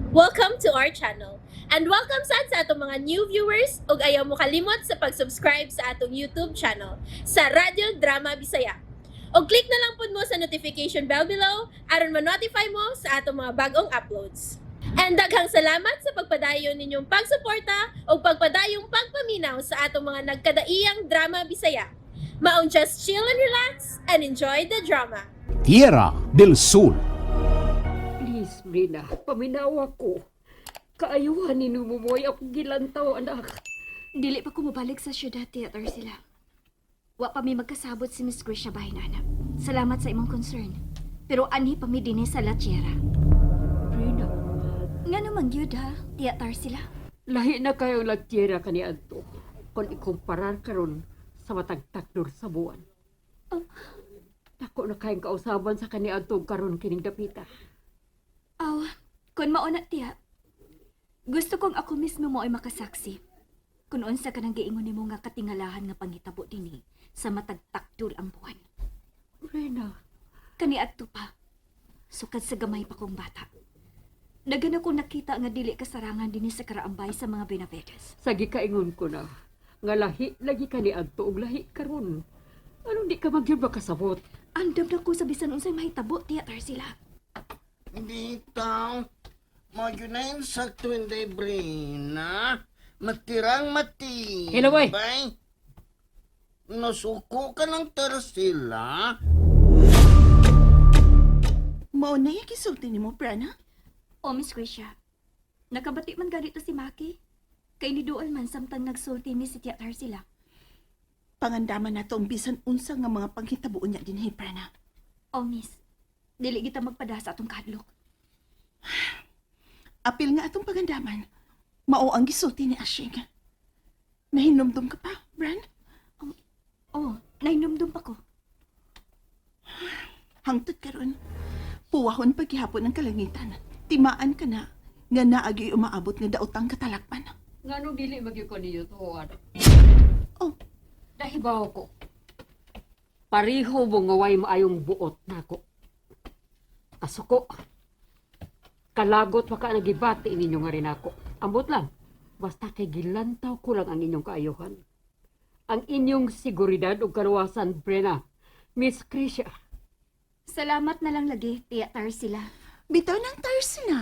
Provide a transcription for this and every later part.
Welcome to our channel. And welcome sad sa atong mga new viewers ug ayaw mo kalimot sa pag-subscribe sa atong YouTube channel sa Radyo Drama Bisaya. Og click na lang pud mo sa notification bell below aron ma-notify mo sa atong mga bagong uploads. And daghang salamat sa pagpadayon ninyong pagsuporta ug pagpadayong pagpaminaw sa atong mga nagkadaiyang drama Bisaya. Maong just chill and relax and enjoy the drama. Tierra del Sol. Please, Brina, paminawa ko. Kaayuhan ni Numumoy akong gilantaw, anak. Dili pa ko mobalik sa syudad, Tia Tarsila. Wa pa mi magkasabot si Miss Grisha bahin, anak. Salamat sa imong concern. Pero anhi pa mi dinhi sa La Tierra. Brina, Nga naman gyud ha, Tia Tarsila. Lahi na kayo lagtira kani adto. Kung ikumparar karon sa matag takdor sa buwan. Oh. Dako na kayong kausaban sa kani adto karon kining dapita. Aw, kun mao na, Tia. Gusto kong ako mismo mo ay makasaksi. Kung unsa ka nang giingon nimo nga katingalahan nga pangitabo dinhi sa matag takdor ang buwan. Brina, Kani adto pa. Sukad sa gamay pa kong bata. Dagan ako nakita nga dili kasarangan dinhi sa Karaambay sa mga Benavides. Sa gikaingon ko na nga lahi lagi kani adto og lahi karon. Anong di ka magyud makasabot? Andam na ko sa bisan unsay mahitabo, Tia Tarsila. Bitaw, mo yun na yung sakto hindi, Brina. Matirang matibay. Hello, boy. Nasuko ka ng tersila. Mao na yung gisulti nimo, Prana? O, Miss Grisha, nakabati man ganito si Maki. Kay ni Duol man samtang nagsulti mi si Tia Tarsila. Pangandaman nato ang bisan unsa nga mga panghitabuon niya dinhi, Prana. O, Miss, dili kita magpada sa atong kadlok. Apil nga atong pagandaman. Mao ang gisulti ni Ashing. Nahinumdum ka pa, Bran? Oh, nahinumdum pa ko. Hangtod karon. Puwahon paghihapon ang kalangitan. Timaan ka na nga naagi umaabot nga daotang katalakpan. Nganong dili magyud ko ninyo tuoan? Oh. Nahibaw ko. Pareho mo nga way maayong buot nako. Kasuko. Kalagot maka nagibati ninyo nga rin ako. Ambot lang. Basta kay gilantaw ko lang ang inyong kaayuhan. Ang inyong seguridad ug kaluwasan, Brena. Miss Krisha. Salamat na lang lagi, Tia Tarsila. Bitaw ng Tarsila.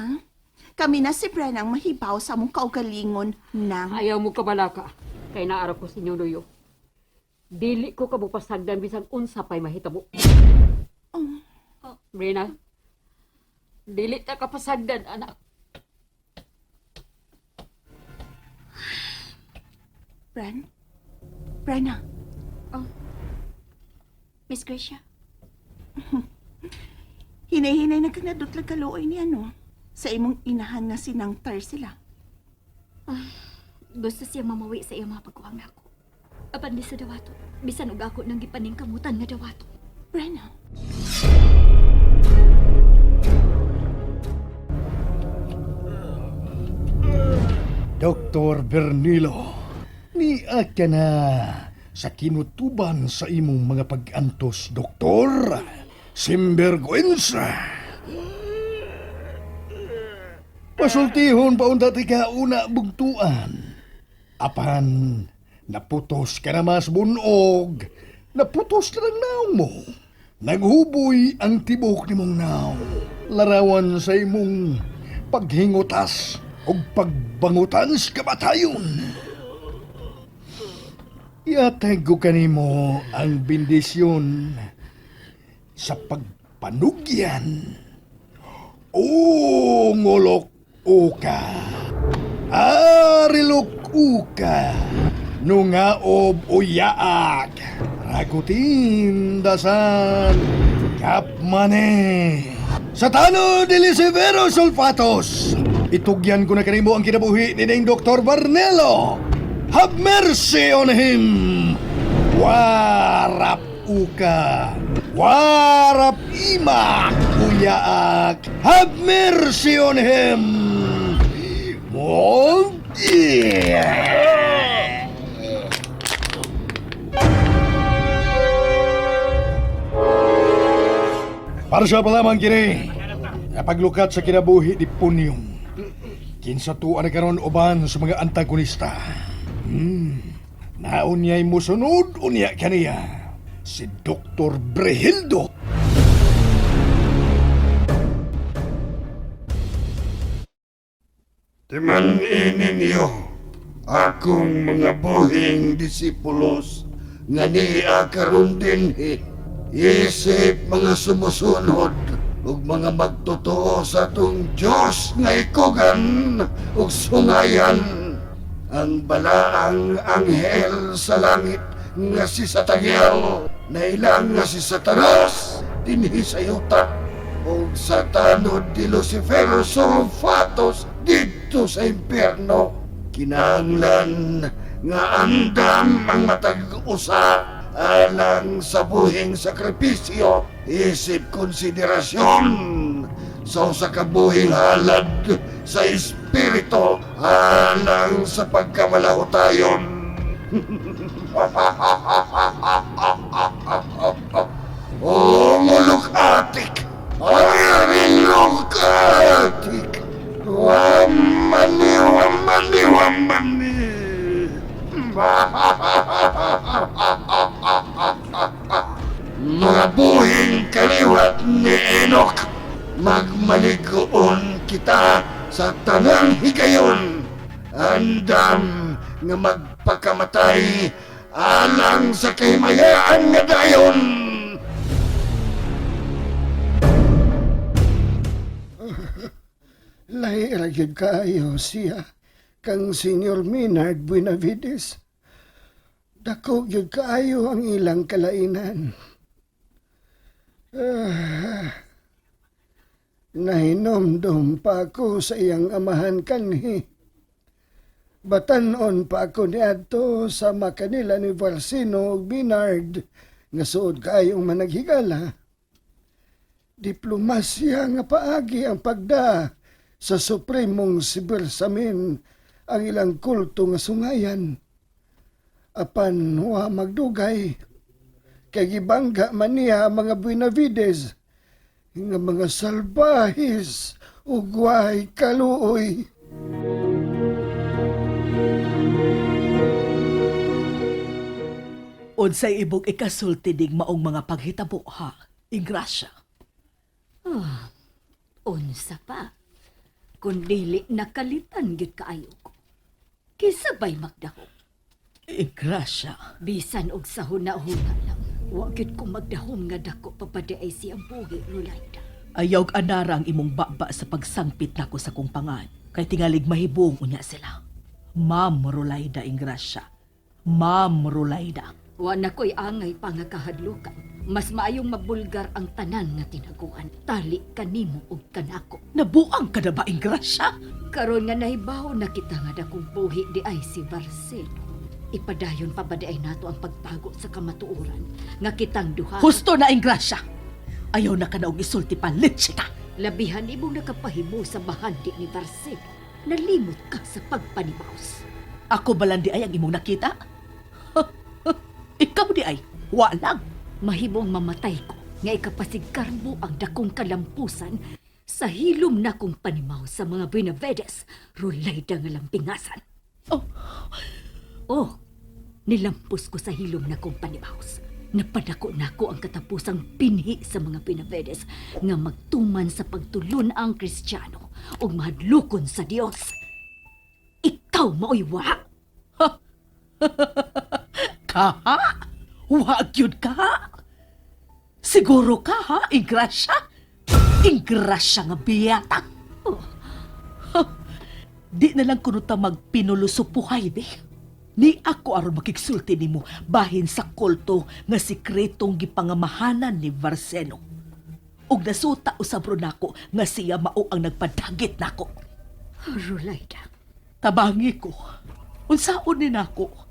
Kami na si Bran ang mahibaw sa among kaugalingon nang Ayaw mo kabalaka. Kay naara ko sa inyong luyo. Dili ko kabupasagdan bisag unsa pa'y mahitabo. Oh. Brena, dili ta kapasagdan, anak. Bran? Brana, Miss Grisha, hinay-hinay na kang nadutlag kaluoy ni ano sa imong inahan nga sinang Tarsila. Gusto siya mamawi sa iyang mga pagkuwang nako. Apan di sa dawato, bisan og ako nang gipaningkamutan nga dawato. Brana. Dr. Bernilo, niya ka na sa kinutuban sa imong mga pag-antos, Doktor. Simbergwensa. Pasultihon pa unta ti ka una bugtuan. Apan, naputos ka na mas bunog. Naputos na ang naong mo. Naghuboy ang tibok nimong naong. Larawan sa imong paghingutas o pagbangutan sa kamatayon. Iatag ko kanimo ang bendisyon sa pagpanugyan. O ngolok uka. Arilok uka. Nungaob uyaak. Ragutin dasan. Kapmane. Satano de Lisevero Sulfatos. Itugyan ko na kanimo ang kinabuhi ni Ding Dr. Barnello. Have mercy on him. Warap uka. Warap ima. Uyaak. Have mercy on him. Mon Para sa pa lamang kini, napaglukat sa kinabuhi ni Punyong. Kinsa tuwa na karon uban sa mga antagonista. Naunyay musunod unya kaniya. Si Dr. Brehildo. Timan-in ninyo akong mga buhing disipulos nga niya karon dinhi. Isip mga sumusunod ug mga magtotoo sa atong Diyos nga ikugan ug sungayan ang balaang anghel sa langit nga si Satagiel na ilang nga si Satanas dinhi sa yuta ug sa tanod ni Lucifer Sulfatos didto sa impyerno. Kinahanglan nga andam ang matag usa alang sa buhing sakripisyo isip konsiderasyon sa usa ka buhing halad sa espiritu alang sa pagkamalahutayon. Oh, mulukatik! Ay, lukatik! Wamani, wamani, wamani! Mga buhing kaliwat ni Enoch, magmaligoon kita sa tanang higayon. Andam nga magpakamatay alang sa kahimayaan nga dayon. Lahi ra gyud kaayo siya kang Senyor Minard Buenavides. Dako gyud kaayo ang ilang kalainan. Ah, nahinomdom pa ako sa iyang amahan kanhi. Batanon pa ako niadto sa makanila ni Varsino ug Minard nga suod kaayong managhigala. Diplomasya nga paagi ang pagda sa supremong sibersamin ang ilang kulto nga sungayan. Apan wa magdugay, kay gibangga man niya ang mga Buenavides nga mga salbahis ug way kaluoy. Unsay ibog ikasulti ning maong mga paghitabo ha, Ingrasya. Unsa pa. Kung dili nakalitan gyud kaayo ko. Kinsa bay magdahom? Ingrasya. Bisan og sa huna-huna lang. Wa gyud ko magdahom nga dako pa ba di ay siyang buhi, Rulaida. Ayaw og anara ang imong baba sa pagsangpit nako sa kong pangan. Kay tingalig mahibong unya sila. Ma'am Rolaida Ingrasya. Ma'am Rolaida. Wa na ko'y angay pa nga kahadlukan. Mas maayong mabulgar ang tanan nga tinaguan. Tali kanimo og kanako. Nabuang ka na ba, Ingrasya? Karon nga nahibaw na kita nga dakong buhi di ay si Barcelo. Ipadayon pa ba di ay nato ang pagtago sa kamatuoran nga kitang duha. Husto na, Ingrasya. Ayaw na ka na og isulti pa, litsi ka. Labihan imong nakapahimo sa bahandi ni Barcelo. Nalimot ka sa pagpanimaos. Ako balang di ay ang imong nakita? Ikaw di ay, wa lang. Mahimong mamatay ko nga ikapasigkarbo ang dakong kalampusan sa hilom na kong panimaw sa mga Benavides, Rulayda nga lampingasan. Oh. Oh, nilampos ko sa hilom na kong panimaws. Napadako nako ang katapusang pinhi sa mga Benavides nga magtuman sa pagtulon ang Kristiyano ug mahadlokon sa Dios. Ikaw maoy wa. Ka? Wa gyud ka? Siguro ka ha, Ingrasya? Ingrasya nga biyata. Oh. Di na lang kuno ta magpinulusupuhay, be. Ni ako aron makigsulti nimo bahin sa kulto nga sikretong gipangamahanan ni Varseno. Ug nasuta usab ro nako nga siya mao ang nagpadagit nako. Rulayda. Tabangi ko. Unsaon ni nako?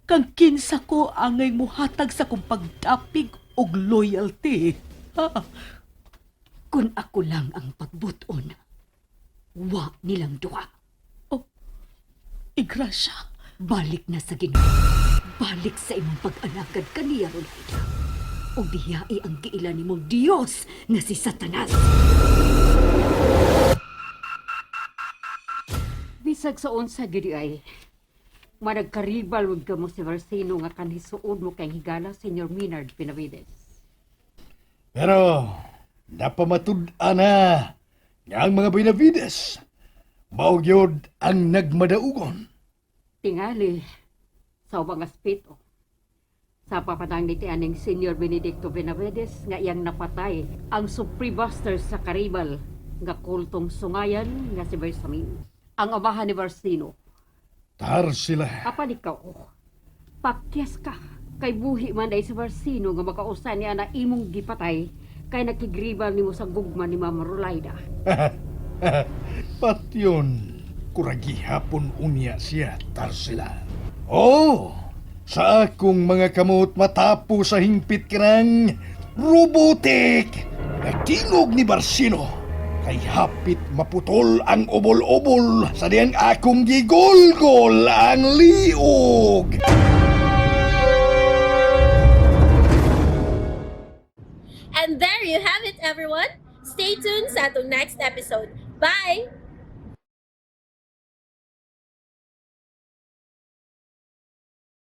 Kang kinsa ko angay muhatag sa kong pagdapig og loyalty. Ha? Kung ako lang ang pagbuton, wa nilang duha. Oh, Igrasya. Balik na sa Ginoo. Balik sa imong pag-alagad kaniya, Rulayda. O biyai ang giila nimong Dios nga si Satanas. Bisag sa unsa gid ay managkaribal wag kamo si Varsino nga kanhisuod mo kay higala Senyor Minard Benavides. Pero napamatud-an na nga ang mga Benavides mao gyud ang nagmadaugon. Tingali sa ubang aspeto. Sa papadang ni aning Senyor Benedicto Benavides nga iyang napatay ang Supreme Buster sa karibal nga kultong sungayan nga si Bersamin. Ang amahan ni Varsino. Tar sila. Apan ikaw, pakyas ka kay buhi man ay si Varsino nga makausa niya na imong gipatay kay nakigribal nimo sa gugma ni Mama Rolaida. Patyon, kuragi hapon unya siya Tarsila. Oh, sa akong mga kamot matapo sa hingpit kanang robotic. Nagtingog ni Barsino kay hapit maputol ang obol-obol sa diyang akong gigolgol ang liog. And there you have it, everyone. Stay tuned sa atong next episode. Bye!